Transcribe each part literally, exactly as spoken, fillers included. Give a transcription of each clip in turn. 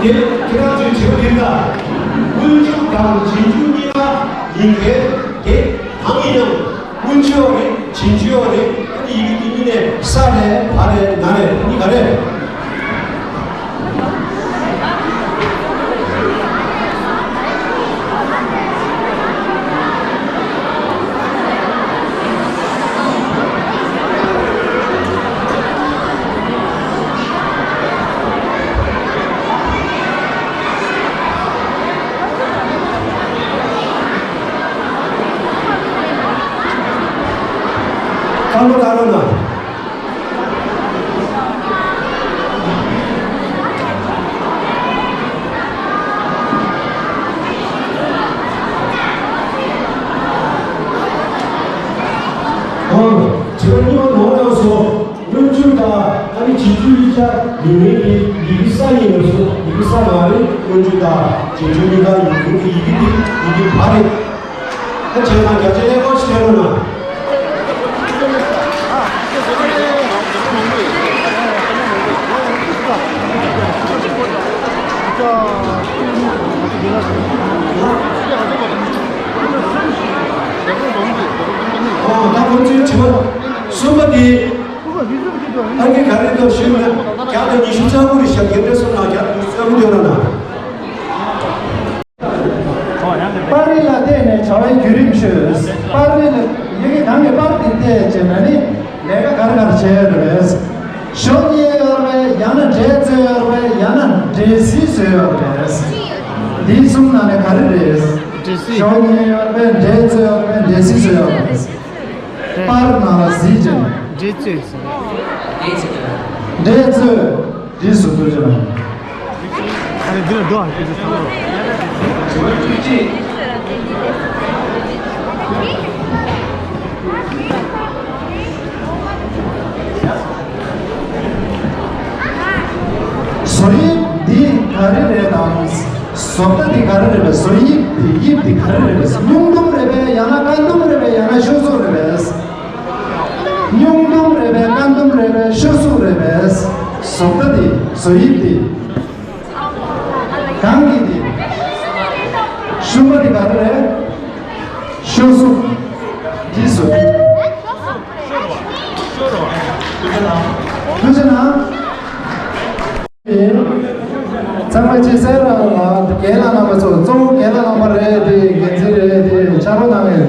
དེ་ཁྱེད་རང་ཚོའི་དྲི་བ་འདི་ལ། སྔོན་འཇུག་དང་རྗེས་འཇུག་གཉིས་ཀ་ཡིན་གྱི། དེ་གང་ཡིན་ནམ། སྔོན་འཇུག་རེད། རྗེས་འཇུག་རེད། ཨ་ནི་ཡི་གེ་འདི་གཉིས་ནས་ས་རེད། བ་རེད། ན་རེད། གཉིས་ག་རེད། བཀའ་མོལ་བཏང་རོགས་གནང་། ཨོ། དྲི་བ་གཉིས་པ་ནོར་ཡོང་སོང་། སྔོན་འཇུག་དང་ཨ་ནི་རྗེས་འཇུག་གཉིས་ཆ་ཡིན་མིན་གྱི་ཡི་གེ་ས་ཡིན་ཡོད་སོང་། ཡི་གེ་ས་མ་རེད། སྔོན་འཇུག་དང་རྗེས་འཇུག་གཉིས་ཀ་ཡིན་མིན་གྱི་ཡི་གེ་དེ་ཡི་གེ་བ་རེད། ད་བྱས་ཙང་རྒྱ་ཆེ་ལས་ཁོ་ཞིག་བྱས་རོགས་གནང་། ཨོ། ད་ཁོང་ཚོའི་དྲི་བ་གསུམ་པ་དེ། ཨ་ནི་ག་རེ་འདུག་ཞུས་ན། བརྒྱ་དང་ཉི་ཤུ་རྩ་དགུ་རེད་ཤག་རྒན་བཀྲ་གསུམ་ལགས། བརྒྱ་དང་ཉི་ཤུ་རྩ་དགུ་བརྗོད་རོགས་གནང་། པར་རིས་ལ་བལྟས་ནས་བྱ་བའི་བརྒྱུད་རིམ་ཤོད། པར་རིས་ལ་ཡི་གེ་གང་གི་པར་དེ་བལྟས་བྱས་ན་ནི་ལས་ཀ་ག་རེ་ག་རེ་བྱས་ཡོད་རེད། ཞོ་རྙེད་ཡོད་རེད། ཡང་ན་འབྲས་བཙོས་ཡོད་རེད། ཡང་ན་འབྲས་སིལ་བཟོས་ཡོད་རེད། འདིའི་གསུམ་ནང་ནས་ག་རེ་རེད། འབྲས་སིལ། ཞོ་རྙེད་ཡོད་རེད། འབྲས་བཙོས་ཡོད་རེད། འབྲས་སིལ་བཟོས་ཡོད་རེད། པར་ནང་ལ་གཟིགས་ཅིང་། འབྲས་བཙོས་ཟེར། འབྲས་བཙོས། འདི་སུ་ཐུགས་རྗེ་གནང་། ཨ་རེ་འདི་ལ་འགྲོ་ཨ། ཁྱེད་ཚོ་ཚང་མ། བཟོ་དབྱིབས་འདི་ག་རེ་རེད་དམ། བཟོ་ལྟ་འདི་ག་རེ་རེད་པས། བཟོ་དབྱིབས་འདི་དབྱིབས་འདི་ག་རེ་རེད་པས། སྙུང་དུམ་རེད་པས། ཡང་ན་དཀར་དུམ་རེད་པས། ཡང་ན་ཤོག་ཟུར་རེད་པས། སྙུང་དུམ་རེད་པས། དཀར་དུམ་རེད་པས། ཤོག་ཟུར་རེད་པས། བཟོ་ལྟ་འདི་བཟོ་དབྱིབས་འདི། གང་གི་འདི། ཤུན་པ་འདི་ག་རེ་རེད། ཤོག་ཟུར། འདི་བཟོ་དབྱིབས། ཐུགས་རྗེ་གནང་། ཚང་མ་ཅིག་གསན་རོགས་གནང་། རྒན་ལགས་རྣམ་པ་ཚོ། གཙོ་བོ་རྒན་ལགས་རྣམ་པ་རེད་དེ། འགན་འཛིན་རེད་དེ། ཕྱག་རོགས་གནང་ངེས།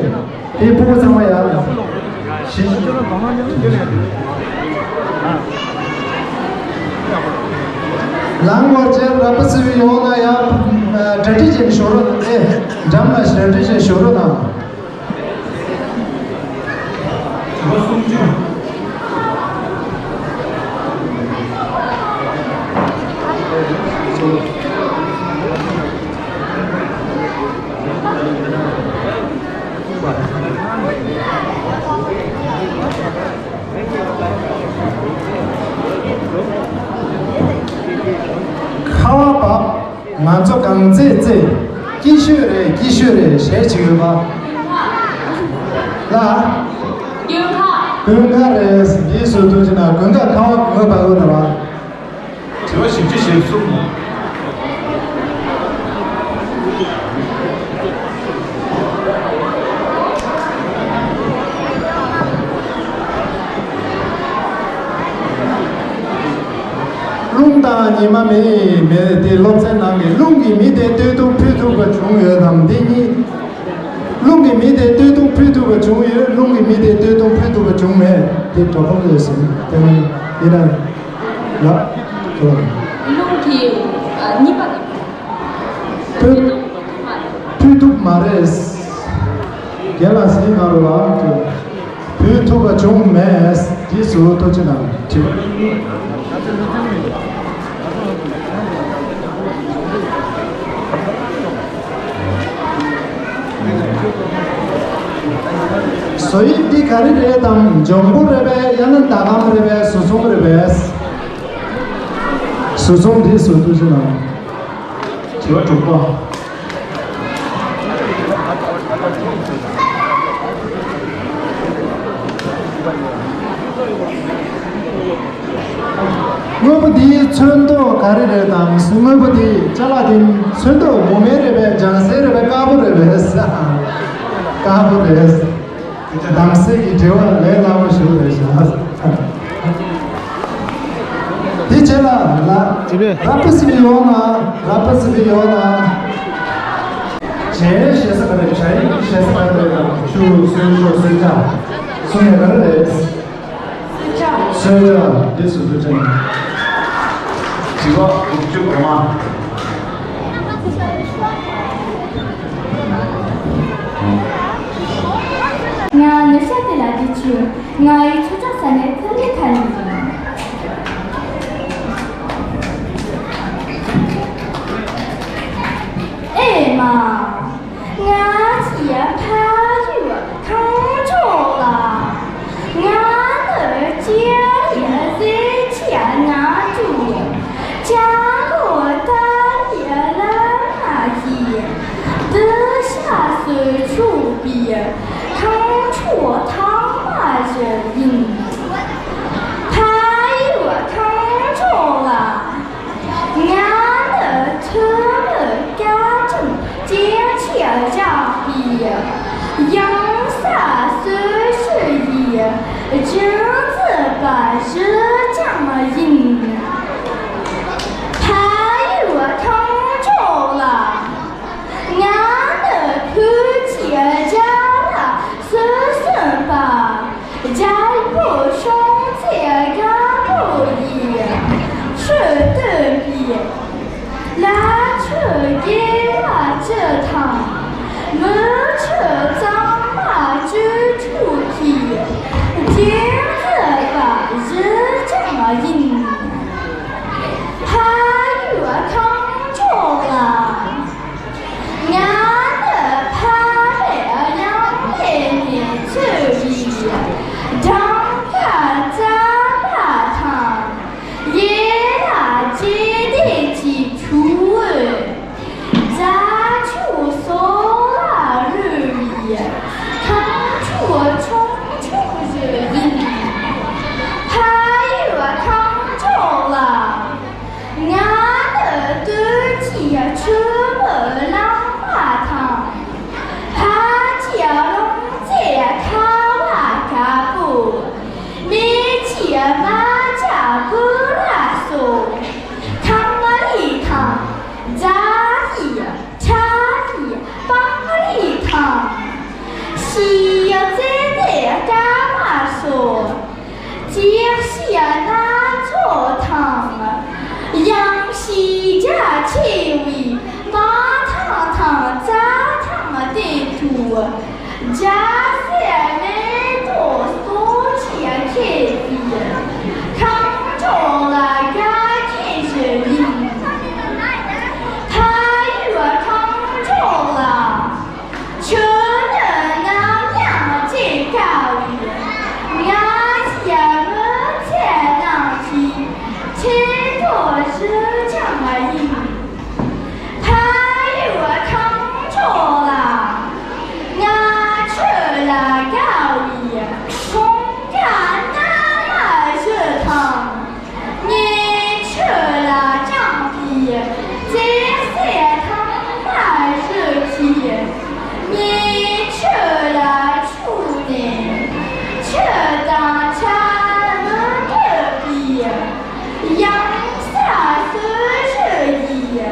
དེ་ཕྲུ་གུ་ཚང་མ་ཡར་ལངས། ལངས་པར་བྱས། ར་པ་སི་བི་ཡོང་ན་ཡང་གྲ་སྒྲིག་བྱས་ནས་བཞུགས་རོགས་གནང་། ཨེ། འགྲམ་ལ་གྲ་སྒྲིག་བྱས་བཞུགས་རོགས་གནང་། ཁ་བ་བབས། ང་ཚོ་གངས་རྩེ་རྩེ། སྐྱིད་ཤོས་རེད། སྐྱིད་ཤོས་རེད། གཞས་ཅིག་ཡོད་པ། ལ། དགུན་ཁ། དགུན་ཁ་རེད། འདི་སུ་ཐུགས་རྗེ་གནང་། དགུན་ཁ་ཁ་བ་གོན་པ་གོ་ན་བ། དྲི་བ་བཞི་བཅུ་ཞེ་གསུམ། རླུང་དང་ཉི་མ་མེད་མེད་དེ་སློབ་ཚན་ནང་གི། རླུང་གིས་མི་དེ་སྟོད་ཐུང་ཕུད་ཐུབ་པ་བྱུང་ཡོད་དམ། འདི་གཉིས། རླུང་གིས་མི་དེ་སྟོད་ཐུང་ཕུད་ཐུབ་པ་བྱུང་ཡོད། རླུང་གིས་མི་དེ་སྟོད་ཐུང་ཕུད་ཐུབ་པ་བྱུང་མེད། དེ་གྲོགས་པོ་ལས་སོང་། དེ་ནས་ཡིན་ན་ལ་ཐོ། རླུང་གིས་ཨ་གཉིས་པ་གི་ཕུད་ཕུད་ཐུབ་མ་རེད། རྒན་ལགས་སེང་གེ་ཁ་རུ་ལ་ཐོ། ཕུད་ཐུབ་པ་བྱུང་མེད། འདི་སུ་ཐུགས་རྗེ་གནང་། དྲི་བ། བཟོ་དབྱིབས་འདི་ག་རེ་རེད་དམ། འཇམ་པོ་རེད་པས། ཡང་ན་ཟླ་གམ་རེད་པས། ཟུར་གསུམ་རེད་པས། ཟུར་གསུམ། འདི་སུ་ཐུགས་རྗེ་གནང་། དྲི་བ་དྲུག་པ། དངོས་པོ་འདིའི་ཚོན་མདོག་ག་རེ་རེད་དམ། དངོས་པོ་འདི་ཅ་ལག་འདི་ཚོན་མདོག་མོ་མེ་རེད་པས། ལྗང་སེར་རེད་པས། དཀར་པོ་རེད་པས། དཀར་པོ་རེད། ལྗང་སེར་གྱི་འབྲེལ་བ་ལས་སླ་པོ་ཞིག་རེད་ཤག་དེ་བྱས་ལ་ལ་ཅི་བས། ར་པ་སི་བི་ཡོང་ན། ར་པ་སི་བི་ཡོང་ན། ཇའི་ཞེ་ས་ག་རེ། ཇའི་ཞེ་ས་ག་རེ་རེད་དམ། ཆུ། སོན། ཆུ། སོན་ཆ། སོན་ནས་ག་རེ་རེད། སོན་ཆ། སོན་ཆ། འདི་སོ་སོ་ཅན། བྱི་བ་དགུ་བཅུ་གོ་མ། ང་ནུ་ཤ་དེ་ལ་འདི་ཆུ། ང་ཡི་ཆུ་ཅག་ས་ནས་ཐུར་གི་ཐ་ནི་ཡིན། ཨེ་མ། ང་ཚོའི་ཕ་ཡུལ་ཁམས་ཕྱོགས་ལ། ང་ནི་སྐྱེས་ཡི་གཟི་ཆེན་ན་བཅུག་ཅ་ལོ་ད་ཡི་ལ་ན་ཡི་དུ་ཤ་སུ་ཆུ་པའི་ཁམས་ཕྱོགས་ཐང་མ་ཞིག་ཡིན། ཕ་ཡུལ་ཁམས་ཕྱོགས་ལ། ང་ནི་ཐུ་མི་སྐར་ཆུང་སྐྱེ་འཆི་བཞག་པའི་ཡང་ས་སུ་ཞུ་ཡི་རྒྱུན་འཛིན་པ་ཞི་ཅང་ཡིན། ཕ་ཡུལ་ཁམས་ཕྱོགས་ལ། ང་ནི་ཕུ་ཆི་རྒྱ་ལ་སུ་སུན་པ། རྒྱལ་པོ་བྱུང་ཚེ་རྒན་པོ་ཡིས་ཆུ་བཏོན་པའི་ལ་ཆུ་རྒྱས་པ་ཅི་དང་། མི་ཆུ་གཙང་མ་བཅུ་དྲུག་གི་རྒྱན་རྩི་བ་གཞི་ལྗང་ཡིན། ཕ་ཡུལ་ཁམས་ཕྱོགས་ལ། ང་ནི་ཕ་མེས་གཡང་མེས་ནས་འཚོ་བའི་སྦྲང་དཀར་རྩམ་པ་དང་། ཡེ་ལ་ཅེ་དེ་ཅིག་ཆུ་འོད་རྫ་ཆུ་སོགས་ལ་རོལ་བའི་ཁམས་ཕྱོགས་ཆུང་ཆུང་ཞིག་ཡིན། ཕ་ཡུལ་ཁམས་ཕྱོགས་ལ། ང་ནི་སྟོད་ཀྱི་ཆུ་མིག་གླང་མ་དང་། ཕ་གི་རླུང་རྩེ་ཁ་བ་དཀར་པོ། སྨད་ཀྱི་རྨ་བྱ་བུ་ར་སོགས། ཁང་རིགས་དང་རྫ་རིགས། ཁྲ་རིགས་སྤང་རིགས་དང་། ཤིང་རྩེ་དེ་སྐར་མ་སོགས། ཅིག་ཤིང་སྣ་ཚོགས་དང་། གཡང་ཤིང་རྒྱ་ཆེ་བའི་སྤང་ཐང་དང་རྩྭ་ཐང་སྟེང་དུ། རྒྱ་སེ་མེ་ཏོག་སོགས་ཀྱིས་ཁེབས་པའི་ཁམས་ཕྱོགས་ལ་དགའ་མཁན་ཞིག་ཡིན། ཕ་ཡུལ་ཁམས་ཕྱོགས་ལ། ཁྱོད་ནི་ནམ་ཡང་བརྗེད་དཀའ་བའི་ང་ཡི་མི་ཚེ་ནང་གི་ཁྱེད་ཚོ་གཞི་ལྗང་ཡིན། ཕ་ཡུལ་ཁམས་ཕྱོགས་ལ། ང་ཁྱོད་ལ་དགའ་བའི་འཁྲུངས་སྐར་མནའ་མ་བཞི་དང་། ངས་ཁྱོད་ལ་བཅངས་པའི་བརྩེ་སེམས་ཐང་མ་བཞི་གིས། ངས་ཁྱོད་ལ་ཆུ་ནས་ཆུ་དང་ཆར་མི་འདོད་པའི་གཡང་ས་སུ་ཞུ་ཡི་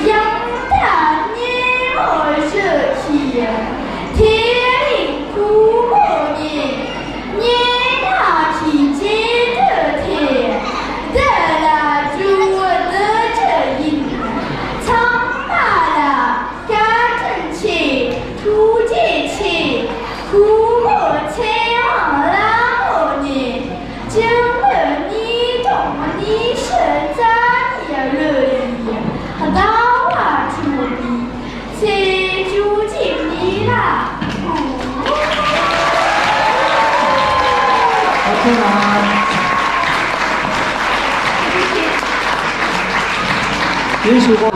གཡང་ཟླ་སྙན་མོ་བཞི་གིས། དེ་རིང་ཁོ་མོ་ངས་སྙན་ངག་གི་རྗེས་འདོད་དེ་འདི་ལ་བསྒྱུར་བསྡུ་རྒྱུ་ཡིན། ཚང་མ་ལ་བཀའ་དྲིན་ཆེ། ཐུགས་རྗེ་ཆེ། ཁོ་མོ་ཚེ་དབང་ལྷ་མོ་ནས་སྤྱི་ལོ་ཉིས་སྟོང་ཉི་ཤུ་རྩ་གཉིས་ལོའི་ཟླ་བ་དྲུག་པའི་ཚེས་བཅུ་གཅིག་ཉིན་ལ། ཐུགས་རྗེ་གནང་། ཡིན་ཞུ་གོ།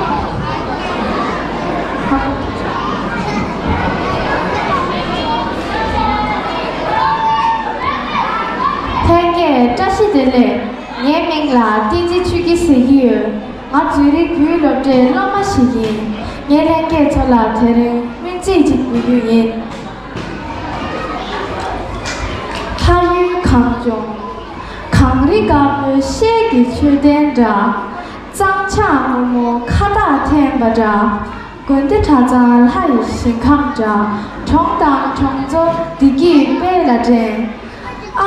ལྷན་རྒྱས་བཀྲ་ཤིས་བདེ་ལེགས། ངའི་མིང་ལ་བསྟན་འཛིན་ཆོས་སྐྱིད་ཟེར་གྱི་ཡོད། ང་ཛུ་རིག་བོད་སློབ་གྲྭའི་སློབ་མ་ཞིག་ཡིན། ངས་ལྷན་རྒྱས་ཚོ་ལ་དེ་རིང་སྨོན་ཚིག་ཅིག་འབུལ་རྒྱུ་ཡིན། ཕ་ཡུལ་གངས་ལྗོངས། གངས་རི་དཀར་པོའི་ཤེལ་གྱི་མཆོད་རྟེན་འདྲ། གཙང་ཆབ་སྔོན་མོ་ཁ་བཏགས་འཐེན་པ་འདྲ། དགོན་སྡེ་གྲྭ་ཚང་ལྷ་ཡི་ཞིང་ཁམས་འདྲ། གྲོང་དང་གྲོང་ཚོ་བདེ་སྐྱིད་དཔལ་ལ་འདྲེན།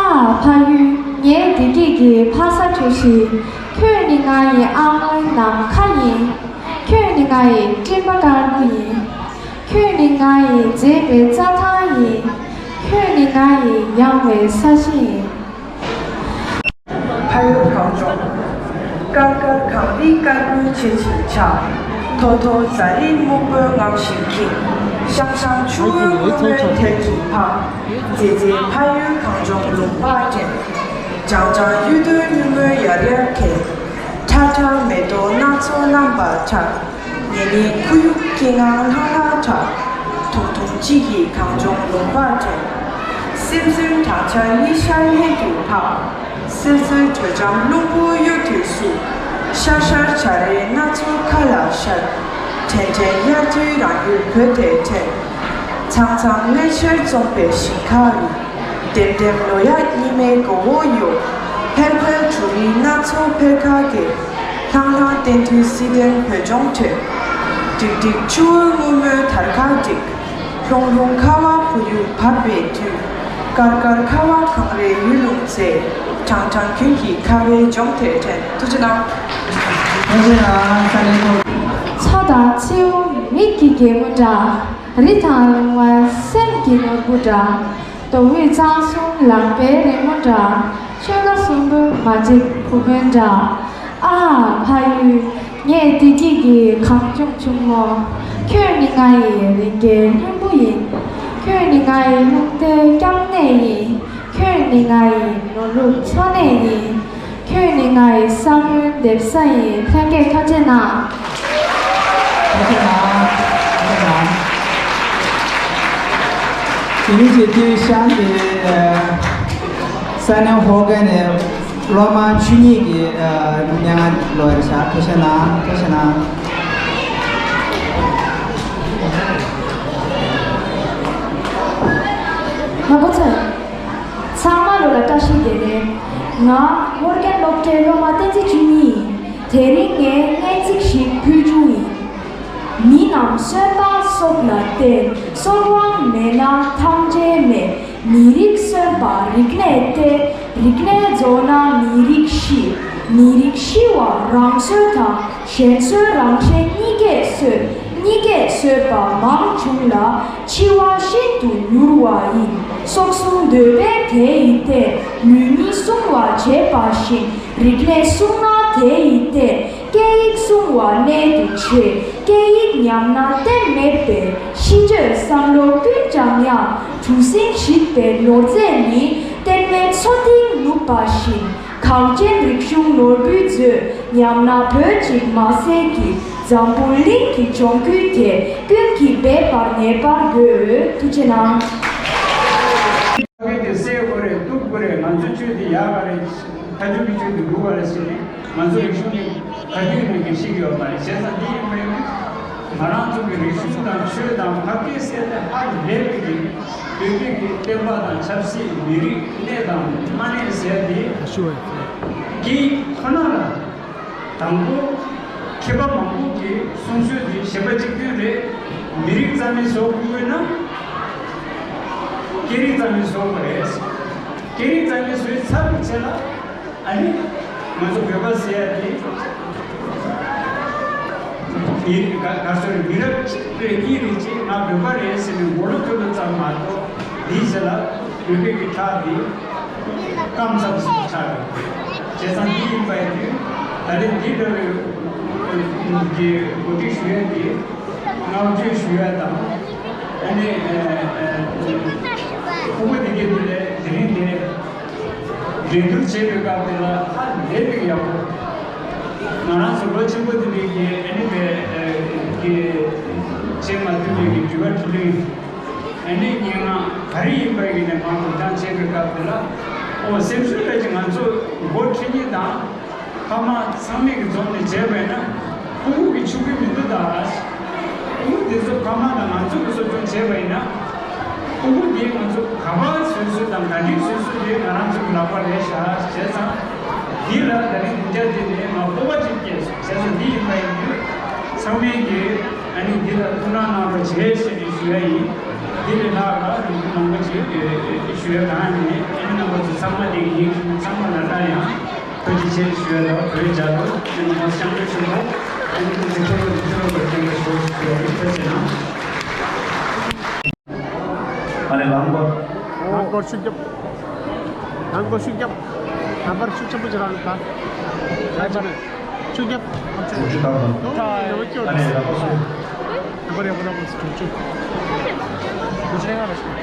ཨ་ཕ་ཡུལ། ངའི་བདེ་སྐྱིད་ཀྱི་ཕ་ས་གྲུ་བཞི། ཁྱོད་ནི་ང་ཡི་ཨ་སྔོན་ནམ་མཁའ་ཡིན། ཁྱོད་ནི་ང་ཡི་སྤྲིན་པ་དཀར་པོ་ཡིན། ཁྱོད་ནི་ང་ཡི་མཛེས་པའི་རྩྭ་ཐང་ཡིན། ཁྱོད་ནི་ང་ཡི་ཡངས་པའི་ས་གཞི་ཡིན། ཕ་ཡུལ་གངས་ལྗོངས། དཀར་དཀར་གངས་རི་དཀར་པོའི་བྱེ་ཆེན་ཆགས། མཐོ་མཐོ་རྫ་རིའི་སྨུག་པོའི་རྔམ་ཤིང་འཁྱིལ། ཤང་ཤང་ཆུ་བོའི་སྔོན་མོའི་ཐལ་གྱིས་འཕངས། མཛེས་མཛེས་ཕ་ཡུལ་གངས་ལྗོངས་ལུང་པར་འདྲེན། ལྗང་ལྗང་གཡུ་རྡོའི་སྨྱུག་མོས་ཡར་ཡར་འཁྱིལ། ཁྲ་ཁྲ་མེ་ཏོག་སྣ་ཚོགས་རྣམ་པར་འཁྱག། ཉེ་ཉེ་ཁོར་ཡུག་སྐྱིད་ངང་ལྷང་ལྷང་གྲགས། ཐུང་ཐུང་གཅིག་གིས་གངས་ལྗོངས་ལུང་པར་འདྲེན། སིལ་སིལ་བྲག་ཆ་གཉིས་ཤར་སྔོན་དུ་འཕགས། སིལ་སིལ་དྲོད་འཇམ་རླུང་བུ་གཡུ་དུས་སུ། ཤར་ཤར་བྱ་རའི་སྣ་ཚོགས་མཁའ་ལ་ཤར། དྲན་དྲན་དབྱར་དུས་རང་ཡུལ་བོད་དེ་དྲན། ཚང་ཚང་སྔོན་ཆད་བཙོངས་པའི་ཞིང་ཁ་རུ། ལྡེམ་ལྡེམ་ལོ་ཡག་ཉི་མའི་མགོ་བོ་གཡོ། འཕེལ་འཕེལ་གྲུ་རིགས་སྣ་ཚོགས་འཕེལ་ཁ་གེ། ལྷང་ལྷང་བསྟན་འདུས་སྲིད་ལྡན་བོད་ལྗོངས་ཁྲོད། ཀྲིག་ཀྲིག་ཆུ་བོའི་སྔོན་མོའི་དར་ཁ་ཀྲིག། ལྷུང་ལྷུང་ཁ་བ་བུ་ཡུག་བབས་པའི་དུས། དཀར་དཀར་ཁ་བ་གངས་རིའི་ཡུལ་ལུང་མཛེས། ཁྲང་ཁྲང་ཁྱོད་ཀྱི་ཁ་བའི་ལྗོངས་དེར་དྲན། ཐུགས་རྗེ་གནང་། ཐུགས་རྗེ་གནང་། ས་གནས་ཐོག་མཚོ་དང་མཚེའུ་མིག་གི་རྒྱལ་མོ་འདྲ། རི་དང་ལུང་བ་སེམས་ཀྱི་ནོར་བུ་འདྲ། མདོ་དབུས་གཙང་གསུམ་ལག་པའི་རི་མོ་འདྲ། ཆོལ་ཁ་གསུམ་པོའི་མ་གཅིག་བུ་སྤུན་འདྲ། ཨ་ཕ་ཡུལ། ངའི་བདེ་སྐྱིད་ཀྱི་གངས་ལྗོངས་ཕྱུག་མོ། ཁྱོད་ནི་ང་ཡི་རེ་འགའི་ལྷུན་པོ་ཡིན། ཁྱོད་ནི་ང་ཡི་རླུང་རྟའི་སྐྱབས་གནས་ཡིན། ཁྱོད་ནི་ང་ཡི་ནོར་ལུག་འཚོ་གནས་ཡིན། ཁྱོད་ནི་ང་ཡི་བསམ་ཡུལ་འདེབས་ས་ཡིན། ལྷན་རྒྱས་ཐུགས་རྗེ་གནང་། ཐུགས་རྗེ་གནང་། ཐུགས་རྗེ་གནང་། དེ་རིང་གི་ཏུའུ་ཤན་དེ་ས་གནས་ཧོ་ཀན་ནས་སློབ་མ་བཅུ་གཉིས་ཀྱི་སྙན་ངག་ཀློག་ཡ་རེད་ཤག་ཐུགས་རྗེ་གནང་། ཐུགས་རྗེ་གནང་། མ་པོ་ཚེ། ཚང་མ་ལོ་ལ་བཀྲ་ཤིས་བདེ་ལེགས། ང་ཧོར་ཀན་སློབ་གྲྭའི་སློབ་མ་བསྟན་འཛིན་ཆོས་ཉིད་ཡིན། དེ་རིང་ངས་སྙན་ཚིག་ཞིག་ཕུལ་རྒྱུ་ཡིན། མི་རྣམས་གསོན་པ་སྲོག་ལ་གཏད། གསོན་དབང་མེད་ན་ཐམས་ཅད་མེད། མི་རིགས་གསོན་པ་རིག་གནས་གཏད། རིག་གནས་རྫོགས་ན་མི་རིགས་ཤི། མི་རིགས་ཤི་བ་རང་གསོན་དང་གཞན་གསོན་རང་གཞན་གཉིས་ཀས་གསོན། གཉིས་ཀས་གསོན་པ་མང་བྱུང་ལ། འཆི་བ་ཤིན་ཏུ་མྱུར་བ་ཡིན། སྲོག་བསྲུང་འདོད་པས་དེ་ཡི་སྟེང་། ལུས་ཉིད་བསྲུང་བ་བྱེད་པ་བཞིན། རིག་གནས་བསྲུང་ན་དེ་ཡི་སྟེང་། སྐད་ཡིག་བསྲུང་བ་གནད་དུ་ཆེ། སྐད་ཡིག་ཉམས་ན་གཏན་མེད་པས། ཤི་གཅོད་བསམ་བློ་ཀུན་བྱང་ཡང་། གྲུ་གཟིངས་བཞིན་པའི་ནོར་རྫས་ནི། གཏེར་མའི་མཚོ་གཏིང་ནུབ་པ་བཞིན། གངས་ཅན་རིག་གཞུང་ནོར་བུའི་མཛོད། ཉམས་ན་བོད་ཅིག་མ་ཟད་ཀྱི། འཛམ་བུ་གླིང་གི་ལྗོངས་ཁུལ་དེ། ཀུན་གྱིས་འབད་པར་ངེས་པར་དགོས། ཐུགས་རྗེ་གནང་། ཕ་གི་དེ་བསད་དགོས་རེད། གཏུབ་དགོས་རེད། ང་ཚོ་ཆོས་དེ་ཡག་ག་རེད། ཕ་ཆོས་ཀྱི་ཆོས་དེ་སྡུག་ག་རེད་ཟེར་ནས་ང་ཚོ་རིག་གཞུང་གི་ག་དུས་ནས་ཀྱི་ཤེས་ཀྱི་ཡོད་མ་རེད། བྱས་ཙང་འདི་ཡིན་པ་ཡིན་ན། ང་རང་ཚོ་གི་རིག་གཞུང་དང་ཆོས་དང་ཕ་སྐད་ཟེར་ནས་ཧ་ལས་པའི་གི་བོད་པའི་གི་བསྟན་པ་དང་ཆབ་སྲིད། མི་རིགས་གནས་དང་མ་གནས་ཟེར་དེ་སྐད་ཡིག་ཁོ་ན་ལ། དང་པོ་མཁས་པ་མང་པོ་གིས་གསུང་ཆོས་དེ་གཞན་པ་གཅིག་མཐུན་རེད། མི་རིགས་རྩ་མེད་བཟོ་དགོས་ན། སྐད་རིགས་རྩ་མེད་བཟོ་དགོས་རེད། སྐད་རིགས་རྩ་མེད་བཟོས་ཚར་བའི་རྗེས་ལ། ཨ་ནི། ང་ཚོ་བོད་པ་ཟེར་ཡ་དེ། མི་ག་ག་ཚོད་མི་རབས་གཅིག་རེ་གཉིས་རེ་གཅིག་ང་བོད་པ་རེད་ཟེར་ནས་མགོ་ལོག་ཐོན་པ་ཙམ་མ་གཏོགས། དེའི་རྗེས་ལ་བོད་པའི་གི་ཁྲག་དེ་སྐམ་ཚར་ཚར་རེད། བྱས་ཙང་འདི་ཡིན་པ་ཡིན་དུས། ད་རེས་འདི་འདྲ་བའི་གི་གོ་སྒྲིག་ཞུ་ཡ་དེ་བསྔགས་བརྗོད་ཞུ་ཡ་དང་། ཨ་ནི་ཕྲུ་གུ་དེ་གའི་དེ་ལས་དེ་རིང་དེ། འགྲན་བསྡུར་བྱེད་པའི་སྐབས་དེ་ལ་ཧ་ལས་པའི་ཡག་པོ། ང་རང་ཚོ་ལོ་ཆེན་པོ་དེ་འདྲའི་གི་ཨ་ནི་བའི་གི་བྱེད་མ་ཐུབ་པའི་གི་དྲི་བ་དྲིས་ལན། ཨ་ནི་སྙན་ངག་ག་རེ་ཡིན་པ་ཡིན་ནའི་མར་སྒྲོག་སྦྱང་བྱེད་པའི་སྐབས་དེ་ལ། སེམས་ཤུགས་རེད་ཅེས་ང་ཚོ་འགོ་ཁྲིད་མཁན་དང་ཕ་མ་ཚང་མས་ཀྱི་འཛོམས་ནས་བྱས་པ་ཡིན་ན་ཕྲུ་གུ་གི་ཆུང་གི་མི་འདུག་ད། ཕྲུ་གུ་དེ་ཚོ་ཕ་མ་དང་ང་ཚོ་གི་གསོ་སྐྱོང་བྱས་པ་ཡིན་ན་ཕྲུ་གུ་དེ་ང་ཚོ་ག་པར་བཟོས་བཟོས་དང་ག་འདྲས་བཟོས་བཟོས་དེ་ང་རང་ཚོ་གི་ལག་པ་རེད་ཤག་བྱས་ཙང་། འདི་ལ་ད་རིང་འདི་འདྲ་དེ་ནས་ང་སྤོབས་པ་ཅིག་སྐྱེས་སོང་། བྱས་ཙང་འདི་ཡིན་པ་ཡིན་དུས་ཚང་མས་ཀྱི་ཨ་ནི་འདི་ལ་ཐུགས་སྣང་གནང་རོགས་བྱེད་ཞེས་ཞུ་ཡ་ཡིན། འདི་ལས་ལྷག་ལ་རིན་པོ་མང་པོ་ཅིག་ཞུ་ཡ་གང་ཡང་མེད། ཨ་ནི་རྣམ་པ་ཚོ་ཚང་མ་དེ་ཡིན། ཚང་མ་ལ་ན་ཡང་ཐུགས་རྗེ་ཆེ་ཞུ་ཡ་ལ་བོད་རྒྱལ་ལོ། ཨ་ནི་མ་སྐྱབས་མགོན་ཆེན་པོ་ཨ་ནི་སྐུ་ཚེ་ཁྲི་ལོ་ཁྲི་ལོ་བརྟན་པར་ཤོག་ཞུ་ཡ་ཡིན། ཐུགས་རྗེ་གནང་། ཨ་ནི་ལམ་བར། རང་སྐོར་ཤུགས་རྒྱབ། རང་སྐོར་ཤུགས་རྒྱབ། ལམ་བར་ཤུགས་ཆེན་པོ་ཅིག་རག་ད། ལམ་བར་ཤུགས་རྒྱབ། ཐུགས་རྗེ་གནང་། ཨ་ནི་ལམ་བར་སུ། ལམ་བར་ཡག་པོ་རག་སུ་ཐུགས་རྗེ། ལམ་བར་ཤུགས་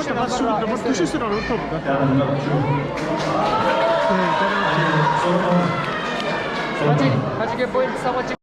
རྒྱབ། ལམ་བར་དུས་ཤུགས་སུ་རག་ཐུབ་ད། ཡ་ལམ་བར་ཤུགས། ཨ་ནི་སོ་ཐོང་། སོ་ཐོང་། ཁ་ཅིག་གི་པོ་ཡིན་གསར་པ་ཅིག